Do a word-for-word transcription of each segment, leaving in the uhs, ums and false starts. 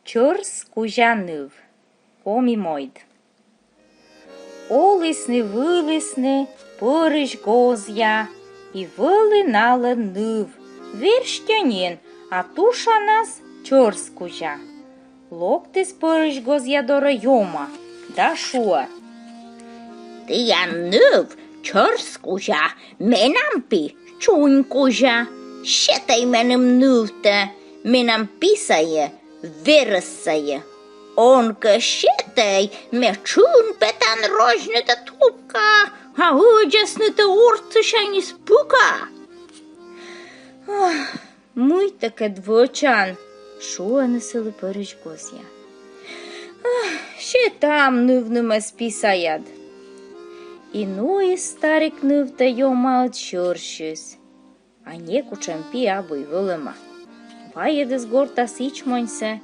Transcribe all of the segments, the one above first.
Чӧрс кузя ныв. Коми мойд. Олісны-вылісны пӧрысь гозъя, и вӧлі налӧн ныв, верстьӧ нин, а тушанас чӧрс кузя. Локтіс пӧрысь гозъя дорӧ Ёма да шуӧ: «Тіян ныв чӧрс кузя, менам пи чунь кузя. Сетӧй меным нывтӧ, менам пи сайӧ верӧс сайӧ. Он кӧ сетӧй, ме тшын петан розьнытӧ тупка, а ӧдзӧснытӧ ортсысяньыс пыка». «Ах, мый тэкӧд вӧчан», — шуӧны сылы пӧрысь гозъя. «Ах, сетам нывнымӧс пи саяд». И нуис старик нывтӧ Ёмаыд сьӧрсьыс. А некутшӧм пи абу и вӧлӧма. Вайӧдіс гортас ичмоньсӧ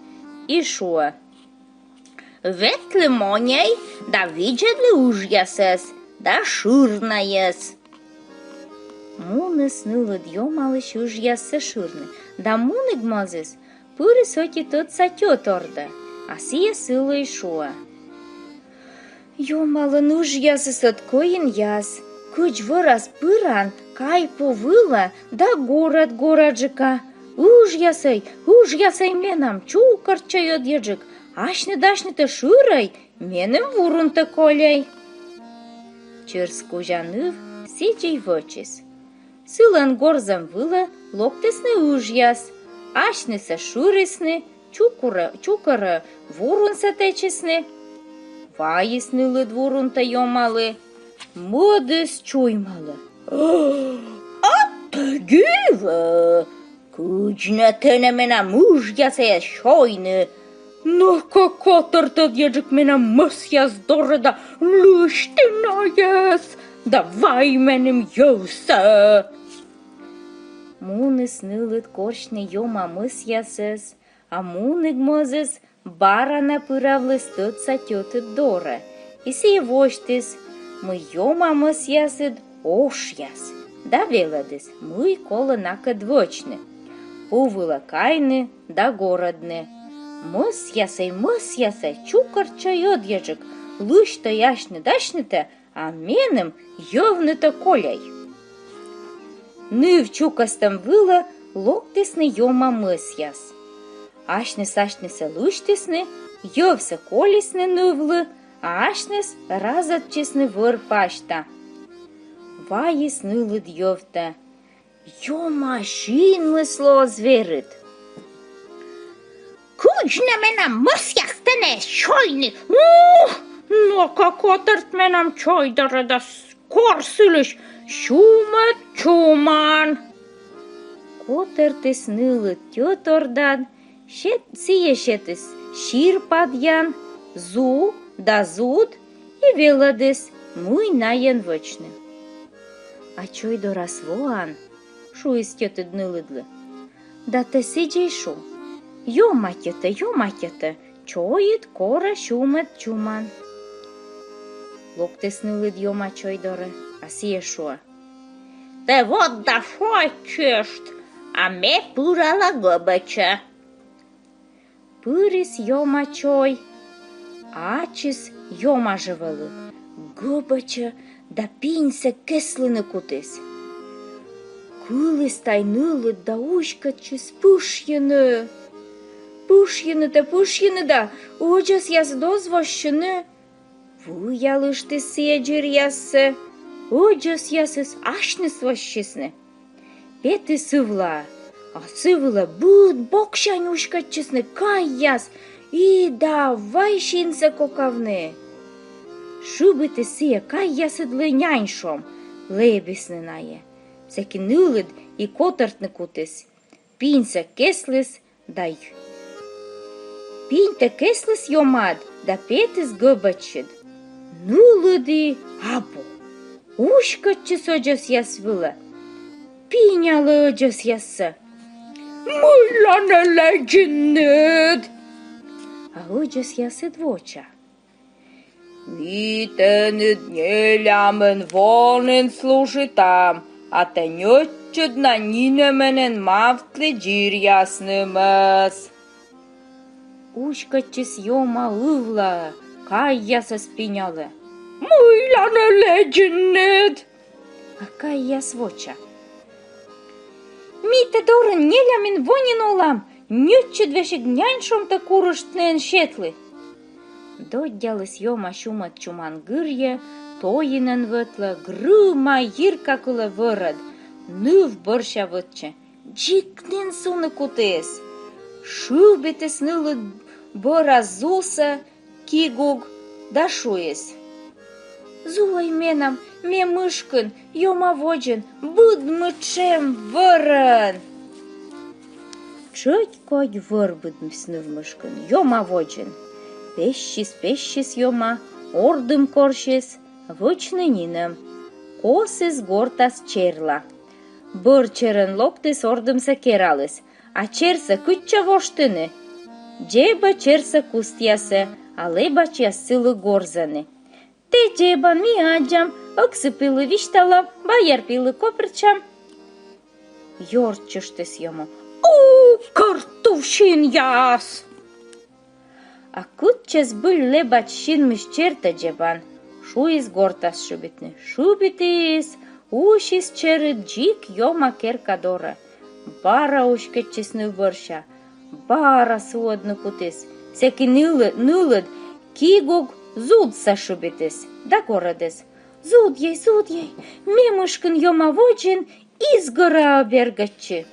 и шуӧ: «Ветлы моньӧй да видзӧдлы ыжъясӧс да шыр найӧс». Муніс нылыд Ёмалысь ыжъяссӧ шырны, да мунігмозыс пырис ӧти тӧдса тьӧт ордӧ, а сійӧ сылы и шуӧ: «Ёмалӧн ыжъясыс ӧд кӧинъяс. Кыдз вӧрас пыран кай пу вылӧ да горӧд гораджыка: „Ыжъясӧй, ыжъясӧй менам, чукӧртчӧй ӧдйӧджык, асьныд асьнытӧ шырӧй, меным вурунтӧ кольӧй“». Чӧрс кузя ныв сідзи и вӧчис. Сылӧн горзӧм вылӧ локтісны ыжъяс, асьнысӧ шырисны, чукӧрӧ, чукӧрӧ вурунсӧ тэчисны. Вайис нылыд вурунтӧ Ёмалы, мӧдыс чуймалӧ: «А тэ дивӧ! Кыдз нӧ тэнӧ менам ыжъясӧй сёйны? Но-ко, котӧрт ӧдйӧджык менам мӧсъяс дорӧ да лысьты найӧс, да вай меным йӧвсӧ». Муніс нылыд корсьны Ёма мӧсъясӧс, а мунігмозыс бара на пыравліс тӧдса тьӧтыд дорӧ, и сійӧ восьтіс, мый Ёма мӧсъясыд ошъяс, да велӧдіс, мый колӧ накӧд вӧчны: пу вылӧ кайны да горӧдны: «Мӧсъясӧй, мӧсъясӧй, чукӧртчӧй ӧдйӧджык, лысьтӧй асьныд асьнытӧ, а меным йӧвнытӧ кольӧй». Ныв чукӧстӧм вылӧ локтісны Ёма мӧсъяс. Асьныс асьнысӧ лысьтісны, йӧвсӧ колисны нывлы, а асьныс разӧдчисны вӧр пасьта. Вайис нылыд йӧвтӧ. Ёма синмыслы оз верит. «Кыдз нӧ менам мӧсъяс тэнӧ сёйны? Ух, но-ко, котӧрт менам чой дорӧ да с-, кор сылысь сюмӧд чуман». Котӧртіс нылыд тьӧт ордад, сет-, сійӧ сетіс сир падъян, зу да зуд и велӧдіс, мый найӧн вӧчны. «А чой дорас воан, — шуис тьӧтыд нылыдлы, — да тэ сідзи шу: „Ёма тьӧтӧ, Ёма тьӧтӧ, чойыд корӧ сюмӧд чуман“». Локтіс нылыд Ёма чой дорӧ, а сійӧ шуӧ: «Тэ вот да шойччышт, а ме пырала гӧбӧчӧ». Пырис Ёма чой, а ачыс Ёма жӧ вӧлі. Гӧбӧчӧ да пиньсӧ кеслыны кутіс. Кыліс тай нылыд да уськӧдчис пышйыны. Пышйыны-тӧ пышйыны да, ӧдзӧсъясыд оз воссьыны. Выялыштіс сійӧ дзиръяссӧ, ӧдзӧсъясыс асьныс воссисны. Петіс ывлаӧ, а сы вылӧ быд боксянь уськӧдчисны кайяс и давай синсӧ кокавны. Шыбитіс сійӧ кайясыдлы няньшом, лэбисны найӧ. Сэки нылыд и котӧртны кутіс. Пиньсӧ кесліс да й-, пиньтӧ кесліс Ёмаыд да петіс гӧбӧчыд. Нылыд и абу. Уськӧдчис ӧдзӧсъяс вылӧ, пинялӧ ӧдзӧсъяссӧ: «Мыйла нӧ лэдзинныд?» А ӧдзӧсъясыд воча: «Ми тэныд нелямын во нин служитам, а тэ ньӧтчыд на нинӧмӧн эн мавтлы дзиръяснымӧс». Уськӧдчис Ёма ывлаӧ, кайясӧс пинялӧ: «Мыйла нӧ лэдзинныд?» А кайяс воча: «Ми тэ дорын нелямын во нин олам, ньӧтчыд весиг нянь шонтӧ курыштны эн сетлы». Доддяліс Ёма сюмӧд чуман гырйӧ, тоинӧн вӧтлӧ, грыма йиркакылӧ вӧрӧд, ныв бӧрся вӧтчӧ. Дзик нин суны кутіс. Шыбитіс нылыд бӧрас зусӧ Кигуг да шуис: «Зуӧй менам, ме мышкын, Ёма водзын, быдмы тшем вӧрӧн». Тшӧть кодь вӧр быдмис ныв мышкын, Ёма водзын. Пессис, пессис Ёма, ордым корсис, вӧчны нинӧм. Косіс гортас черла. Бӧр черӧн локтіс, ордымсӧ кераліс. А черсӧ кытчӧ воштыны? Дзебӧ черсӧ кустъясӧ, а лэбачьяс сылы горзӧны: «Тэ дзебан, ми аддзам, ӧксы пилы висьталам, баяр пилы копыртчам». Ёрччыштіс Ёма: «У, кӧрт тув синъяс!» А кытчӧ збыль лэбач синмысь чертӧ дзебан? Шуис гортас шыбитны. Шыбитіс, усис черыд дзик Ёма керка дорӧ. Бара уськӧдчис ныв бӧрся, бара суӧдны кутіс. Сэки нылы-, нылыд Кигуг зудсӧ шыбитіс да горӧдіс: «Зудйӧй, зудйӧй, ме мышкын, Ёма водзын, из гӧраӧ бергӧдчы».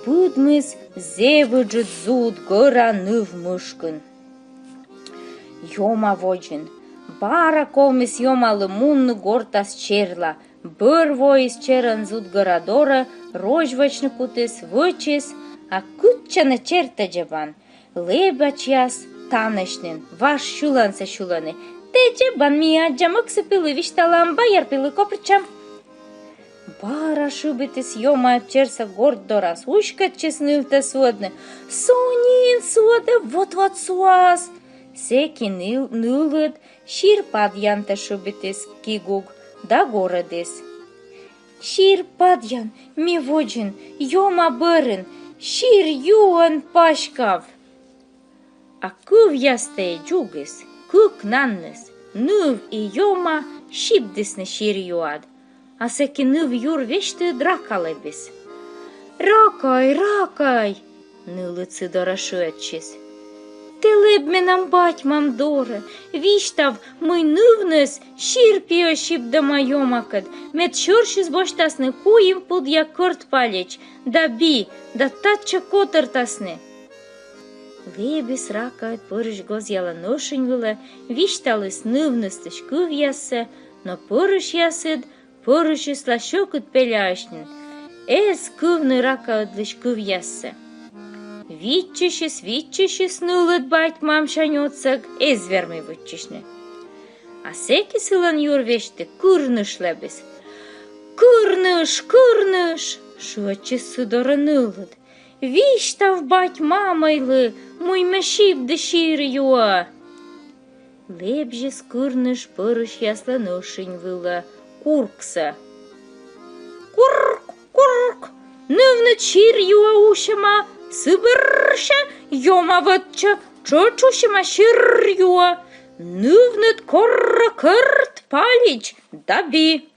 Быдмис зэв ыджыд зуд гӧра ныв мышкын, Ёма водзын. Бара ковмис Ёмалы мунны гортас черла. Бӧр воис черӧн зуд гӧра дорӧ, розь вӧчны кутіс, вӧчис, а кытчӧ нӧ чертӧ дзебан? Лэбачьяс танӧсь нин, важ сьылансӧ сьылӧны: «Тэ дзебан, ми аддзам, ӧксы пилы висьталам, баяр пилы копыртчам». Бара шыбитіс Ёма черсӧ горт дорас, уськӧдчис нывтӧ суӧдны. Со нин суӧдӧ, вот-вот суас. Сэки ныл-, нылыд сир падъянтӧ шыбитіс Кигуг да горӧдіс: «Сир падъян, ме водзын, Ёма бӧрын, сир юӧн паськав». А кывъястӧ дзугис, кыкнанныс, ныв и Ёма, сибдісны сир юад. А сэки ныв юр весьтыд рака лэбис. «Ракай, ракай!» — нылыд сы дорӧ шыӧдчис. «Тэ лэб менам бать-мам дорӧ, висьтав, мый нывныс сир пиӧ сибдӧма Ёмакӧд, мед сьӧрсьыс босьтасны куим пудъя кӧрт палич да би, да татчӧ котӧртасны». Лэбис ракаыд пӧрысь гозъялӧн ӧшинь вылӧ, висьталіс нывныслысь кывъяссӧ, но пӧрысьясыд пӧрысьысла сьӧкыд пеляӧсь нин, эз кывны ракаыдлысь кывъяссӧ. Виччысис, виччысис нылыд бать-мамсянь отсӧг, эз вермы виччысьны. А сэки сылӧн юр весьтыд кырныш лэбис. «Кырныш, кырныш! — шыӧдчис сы дорӧ нылыд. — Висьтав бать-мамӧйлы, мый ме сибді сир юӧ». Лэбзис кырныш пӧрысьяслӧн ӧшинь вылӧ, курксӧ. «Курк, курк! Нывныд сир юӧ усьӧма, сы бӧрся Ёма вӧтчӧ, тшӧтш усьӧма сир юӧ. Нывныд корӧ кӧрт палич да би».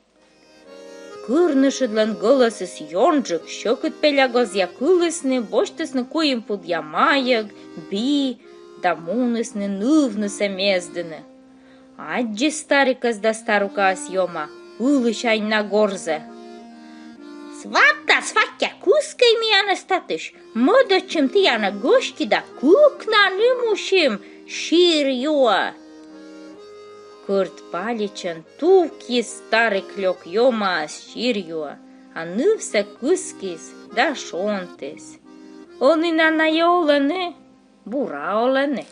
Кырнышыдлӧн гӧлӧсыс ёнджык, сьӧкыд пеля гозъя кылісны, босьтісны куим пудъя майӧг, би да мунісны нывнысӧ мездыны. Аддзис старикӧс да старукаӧс Ёма, ылысянь на горзӧ: «Сват да сваття, кыскӧй миянӧс татысь, мӧдӧдчим тіянӧ гӧсьтны да кыкнанным усим сир юӧ». Кӧрт паличӧн тувкис старик лёк Ёмаӧс сир юӧ, а нывсӧ кыскис да шонтіс. Ӧні на найӧ олӧны, бура олӧны.